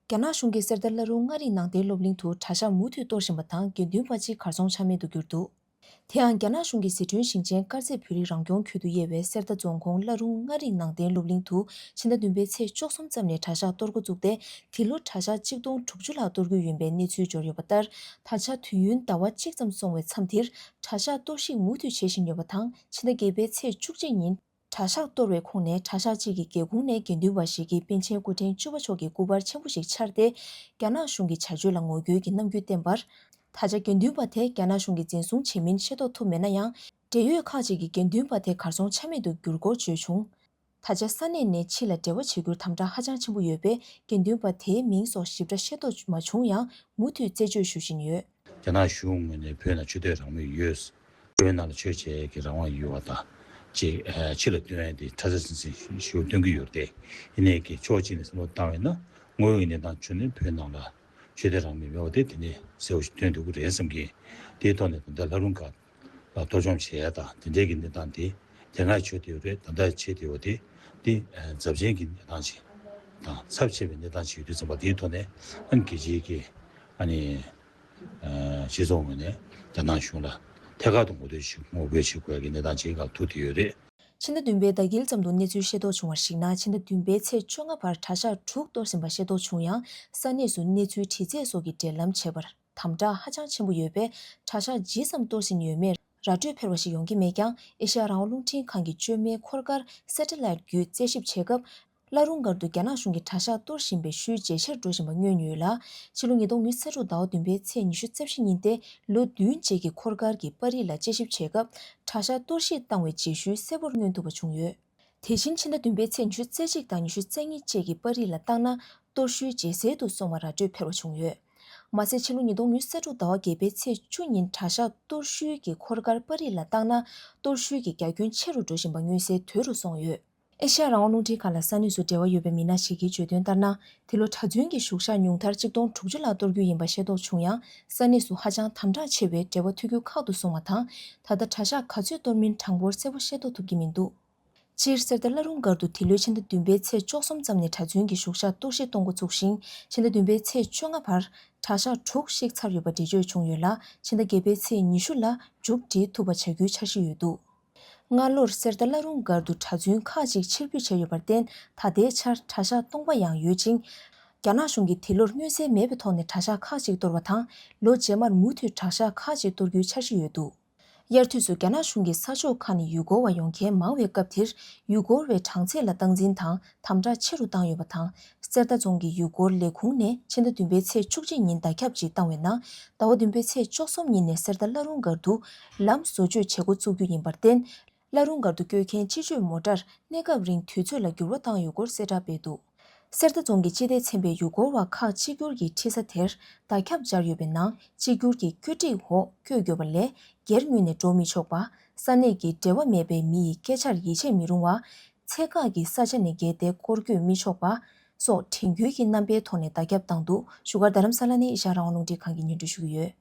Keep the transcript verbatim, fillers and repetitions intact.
རྒྱ་ནག་གཞུང་གིས་གསེར་རྟ་བླ་རུང་མངའ་རིས་ནང་བསྟན་སློབ་གླིང་དུ་གྲྭ་ཤག་མུ་མཐུད་གཏོར་བཞིན་པ་དང་། དགེ་འདུན་པ་གཅིག་གར་སོང་ཆ་མེད་དུ་གྱུར་འདུག། དེ་ཡང་རྒྱ་ནག་གཞུང་གིས་ཟི་ཁྲོན་ཞིང་ཆེན་དཀར་མཛེས་བོད་རིགས་རང་སྐྱོང་ཁུལ་དུ་དབྱེ་བའི་གསེར་རྟ་རྫོང་ཁོངས་བླ་རུང་མངའ་རིས་ནང་བསྟན་སློབ་གླིང་དུ་ཕྱི་ཟླ་བདུན་པའི་ཚེས་བཅུ་གསུམ་ཙམ་ནས་གྲྭ་ཤག་གཏོར་འགོ་བཙུགས་ཏེ། འདི་ལོ་གྲྭ་ཤག་གཅིག་སྟོང་དྲུག་ཅུ་ལྷག་གཏོར་རྒྱུ་ཡིན་པའི་གནས་ཚུལ་འབྱོར་ཡོད་པ་ལྟར། ད་ཆ་དུས་ཡུན་ཟླ་བ་གཅིག་ཙམ་སོང་བའི་མཚམས་འདིར་གྲྭ་ཤག་གཏོར་བཤིག་མུ་མཐུད་བྱེད་བཞིན་ཡོད་པ་དང་། ཕྱི་ཟླ་བརྒྱད་པའི་ཚེས་བཅུ་གཅིག་ཉིན། གྲྭ་ཤག་གཏོར་བའི་ཁོངས་ནས་གྲྭ་ཤག་གཅིག་གི་སྒེའུ་ཁུང་ནས་དགེ་འདུན་པ་ཞིག་གིས་པཎ་ཆེན་སྐུ་ཕྲེང་བཅུ་པ་མཆོག་གི་སྐུ་པར་ཆེན་པོ་ཞིག་འཕྱར་ཏེ། རྒྱ་ནག་གཞུང་གི་བྱ་སྤྱོད་ལ་ངོ་རྒོལ་གྱི་རྣམ་འགྱུར་བསྟན་པར། ད་ཆ་དགེ་འདུན་པ་དེ་རྒྱ་ནག་གཞུང་གིས་འཛིན་བཟུང་བྱས་མིན་ཤེས་རྟོགས་ཐུབ་མེད་ན་ཡང་། འབྲེལ་ཡོད་ཁག་ཅིག་གིས་དགེ་འདུན་པ་དེ་གར་སོང་ཆ་མེད་དུ་གྱུར་སྐོར་བརྗོད་བྱུང་། ད་ཆ་ས་གནས་ནས་ཕྱི་ལ་འབྲེལ་བ་བྱེད་རྒྱུར་དམ་དྲག་ཧ་ཅང་ཆེན་པོ་ཡོད་པས། དགེ་འདུན་པ་དེའི་མིང་སོགས་ཞིབ་ཕྲ་ཤེས་རྟོགས་མ་བྱུང་ཡང་། མུ་མཐུད་རྩད་གཅོད་ཞུ་བཞིན་ཡོད། རྒྱ་ནག་གཞུང་ངོས་ནས་བོད་ནང་ཆོས་དད་རང་མོས་ཡོད། བོད་ནང་ལ་ཆོས་བྱེད་ཀྱི་རང་དབང་ཡོད་པ་དང་། ཅིག་ཕྱི་ལ་སྟོན་ཡ་དེ་ཁྲ་ཚ་ཚིང་ཚིང་ཞེ་པོ་སྟོན་གྱི་ཡོད་རེད། ཡིན་ནའི་གི་ཕྱོགས་གཅིག་ནས་བསམ་བློ་བཏང་བས་ན། དངོས་ཡོད་ཀྱི་གནས་སྟངས་བྱུང་ནས་བོད་ནང་ལ་ཆོས་དད་རང་མོས་མེད་པ་དེ་དེ་ནས་གསལ་པོ་ཞིག་སྟོན་ཐུབ་ཀྱི་རེད་བསམ་གྱི། དེའི་ཐོག་ནས་ད་ལྟ་ལྷ་རུང་སྒར་ལ་གཏོར་བཅོམ་བྱེད་ཡ་དང་དེ་འདྲའི་གི་གནས་སྟངས་དེ། དེ་སྔ་ཆོས་དད་ཡོད་རེད། ད་ལྟ་ཆོས་དད་ཡོད་དེ། དེ་ཚབས་ཆེན་གྱི་གནས་སྟངས་ཤིག་དང་ཚབས་ཆེ་བའི་གནས་སྟངས་ཤིག་ཡོད་དུས་ཙམ་པ། དེའི་ཐོག་ནས་ཨ་ནི་རྒྱལ་སྤྱིའི་གི་ཨ་ནི་སྤྱི་ཚོགས་ངོས་ནས་རྒྱ་ནག་གཞུང་ལ་ཐད་ཀར་དུ་ངོ་རྒོལ་བྱེད་ངོ་རྒོལ་བྱེད་དགོས་ཡ་གི་གནས་སྟངས་ཅིག་ལ་ཐུག་བསྡད་ཡོད་རེད། ཕྱི་ཟླ་བདུན་པའི་ཟླ་དཀྱིལ་ཙམ་དུ་གནས་ཚུལ་ཤེས་རྟོགས་བྱུང་བར་གཞིགས་ན། ཕྱི་ཟླ་བདུན་པའི་ཚེས་བཅོ་ལྔ་བར་གྲྭ་ཤག་དྲུག་གཏོར་ཟིན་པ་ཤེས་རྟོགས་བྱུང་ཡང་། ས་གནས་སུ་གནས་ཚུལ་དྲི་རྩད་སོགས་ཀྱི་འབྲེལ་ལམ་བྱེད་པར་དམ་དྲག་ཧ་ཅང་ཆེན་པོ་ཡོད་པས། གྲྭ་ཤག་ཇི་ཙམ་གཏོར་ཟིན་ཡོད་མེད་ར་སྤྲོད་འཕེར་བ་ཞིག་ཡོང་གི་མེད་ཀྱང་། ཨེ་ཤ་ཡ་རང་དབང་རླུང་འཕྲིན་ཁང་གིས་བཅོས་མའི་འཁོར་སྐར་སེ་ཊེ་ལའེ་ཊི་བརྒྱུད་རྩད་ཞིབ་བྱས་སྐབས། བླ་རུང་སྒར་དུ་རྒྱ་ནག་གཞུང་གིས་གྲྭ་ཤག་གཏོར་བཞིན་པའི་ཤུལ་ཇེ་ཆེར་འགྲོ་བཞིན་པ་མངོན་ཡོད་ལ། ཕྱི་ལོ་ཉིས་སྟོང་ཉི་ཤུ་རྩ་དྲུག་ཟླ་བ་བདུན་པའི་ཚེས་ཉི་ཤུ་རྩ་བཞི་ཉིན་ཏེ། ལོ་བདུན་རྗེས་ཀྱི་འཁོར་སྐར་གྱི་པར་རིས་ལ་དཔྱད་ཞིབ་བྱས་སྐབས། གྲྭ་ཤག་གཏོར་བཤིག་བཏང་བའི་རྗེས་ཤུལ་གསལ་པོར་མངོན་ཐུབ་པ་བྱུང་ཡོད། དེ་བཞིན་ཕྱི་ཟླ་བདུན་པའི་ཚེས་ཉི་ཤུ་རྩ་གཅིག་དང་ཉི་ཤུ་རྩ་གཉིས་བཅས་ཀྱི་པར་རིས་ལ་བལྟས་ན། གཏོར་ཤུལ་ཇེ་གསལ་དུ་སོང་བ་ར་སྤྲོད་འཕེར་བ་བྱུང་ཡོད། མ་ཟད། ཕྱི་ལོ་ཉིས་སྟོང་ཉི་ཤུ་རྩ་དྲུག་ཟླ་བ་བརྒྱད་པའི་ཚེས་བཅུ་ཉིན་གྲྭ་ཤག་གཏོར་ཤུལ་གྱི་འཁོར་སྐར་པར་རིས་ལ་བལྟས་ན། གཏོར་ཤུལ་གྱི་རྒྱ་ཁྱོན་ཆེ་རུ་འགྲོ་བཞིན་པ་མངོན་གསལ་དོད་རུ་སོང་ཡོད། ཨེ་ཤ་ཡ་རང་དབང་རླུང་འཕྲིན་ཁང་ལ་ས་གནས་སུ་འབྲེལ་བ་ཡོད་པའི་མི་སྣ་ཞིག་གིས་བརྗོད་དོན་ལྟར་ན། འདི་ལོ་གྲྭ་བཙུན་གྱི་བཞུགས་ཤག་ཉུང་མཐར་གཅིག་སྟོང་དྲུག་ཅུ་ལྷག་གཏོར་རྒྱུ་ཡིན་པ་ཤེས་རྟོགས་བྱུང་ཡང་། ས་གནས་སུ་ཧ་ཅང་དམ་དྲག་ཆེ་བས་འབྲེལ་བ་མཐུད་རྒྱུ་ཁག་ཏུ་སོང་བ་དང་། ད་ལྟ་གྲྭ་ཤག་ག་ཚོད་གཏོར་མིན་གྲངས་འབོར་གསལ་པོ་ཤེས་རྟོགས་ཐུབ་ཀྱི་མི་འདུག། སྤྱིར་གསེར་རྟ་བླ་རུང་སྒར་དུ་འདི་ལོའི་ཕྱི་ཟླ་བདུན་པའི་ཚེས་བཅུ་གསུམ་ཙམ་ནས་གྲྭ་བཙུན་གྱི་བཞུགས་ཤག་གཏོར་བཤིག་གཏོང་འགོ་ཚུགས་ཤིང་། ཕྱི་ཟླ་བདུན་པའི་ཚེས་བཅོ་ལྔ་བར་གྲྭ་ཤག་དྲུག་བཤིག་ཚར་ཡོད་པ་འགྲེལ་བརྗོད་བྱུང་ཡོད་ལ། ཕྱི་ཟླ་བརྒྱད་པའི་ཚེས་ཉི་ཤུ་ལ་མཇུག་སྒྲིལ་ཐུབ་པ་བྱ་རྒྱུའི་འཆར་གཞི་ཡོད་འདུག། སྔ་ལོར་གསེར་རྟ་བླ་རུང་སྒར་དུ་གྲྭ་བཙུན་ཁག་ཅིག་ཕྱིར་འབུད་བྱས་ཡོད་པར་བརྟེན། ད་ལྟའི་ཆར་གྲྭ་ཤག་སྟོང་པ་ཡང་ཡོད་ཅིང་། རྒྱ་ནག་གཞུང་གིས་འདི་ལོར་མངོན་གསལ་མེད་པའི་ཐོག་ནས་གྲྭ་ཤག་ཁག་ཅིག་གཏོར་བ་དང་། ལོ་རྗེས་མར་མུ་མཐུད་གྲྭ་ཤག་ཁག་ཅིག་གཏོར་རྒྱུའི་འཆར་གཞི་ཡོད་འདུག། དབྱར་དུས་སུ་རྒྱ་ནག་གཞུང་གིས་ས་ཕྱོགས་ཁག་ནས་ཡུལ་སྐོར་བ་ཡོང་མཁན་མང་བའི་སྐབས་དེར། ཡུལ་སྐོར་བའི་གྲངས་ཚད་ལ་སྟངས་འཛིན་དང་དམ་དྲག་ཆེ་རུ་བཏང་ཡོད་པ་དང་། གསེར་རྟ་རྫོང་གི་ཡུལ་སྐོར་ལས་ཁུངས་ནས་ཕྱི་ཟླ་བདུན་པའི་ཚེས་བཅུ་གཅིག་ཉིན་བརྡ་ཁྱབ་ཅིག་བཏང་བའི་ནང་། ཟླ་བ་བདུན་པའི་ཚེས་བཅུ་གསུམ་ཉིན་ནས་གསེར་རྟ་བླ་རུང་སྒར་དུ་ལམ་བཟོ་བཅོས་བྱེད་འགོ་བཙུགས་རྒྱུ་ཡིན་པར་བརྟེན། བླ་རུང་སྒར་དུ་བསྐྱོད་མཁན་སྤྱི་སྤྱོད་མོ་ཊར་གནས་སྐབས་རིང་དུས་ཚོད་ལ་འགྱུར་བ་བཏང་ཡོད་སྐོར་གསལ་བསྒྲགས་སྤེལ་འདུག། གསེར་རྟ་རྫོང་གི་སྤྱི་བདེ་ཚན་པས་ཡུལ་སྐོར་བ་ཁག་གཅིག་གྱུར་གྱི་ཁྲིད་ས་དེར་བརྡ་ཁྱབ་སྦྱར་ཡོད་པའི་ནང་། གཅིག་གྱུར་གྱི་བཀོད་སྒྲིག་འོག་བསྐྱོད་དགོས་པ་ལས། སྒེར་ངོས་ནས་འགྲོ་མི་ཆོག་པ། ས་གནས་ཀྱི་འབྲེལ་བ་མེད་པའི་མི་ཡི་སྐད་ཆར་ཡིད་ཆེས་མི་རུང་བ། ཚད་བཀག་གི་ས་ཆ་ནས་བརྒལ་ཏེ་སྐོར་སྐྱོད་མི་ཆོག་པ། སོགས་དྲན་སྐུལ་གྱི་རྣམ་པའི་ཐོག་ནས་བརྡ་ཁྱབ་བཏང་འདུག། བཞུགས་སྒར་རྡ་རམ་ས་ལ་ནས་ཨེ་ཤ་ཡ་རང་དབང་རླུང་འཕྲིན་ཁང་གིས་སྙན་སྒྲོན་ཞུ་གི་ཡོད།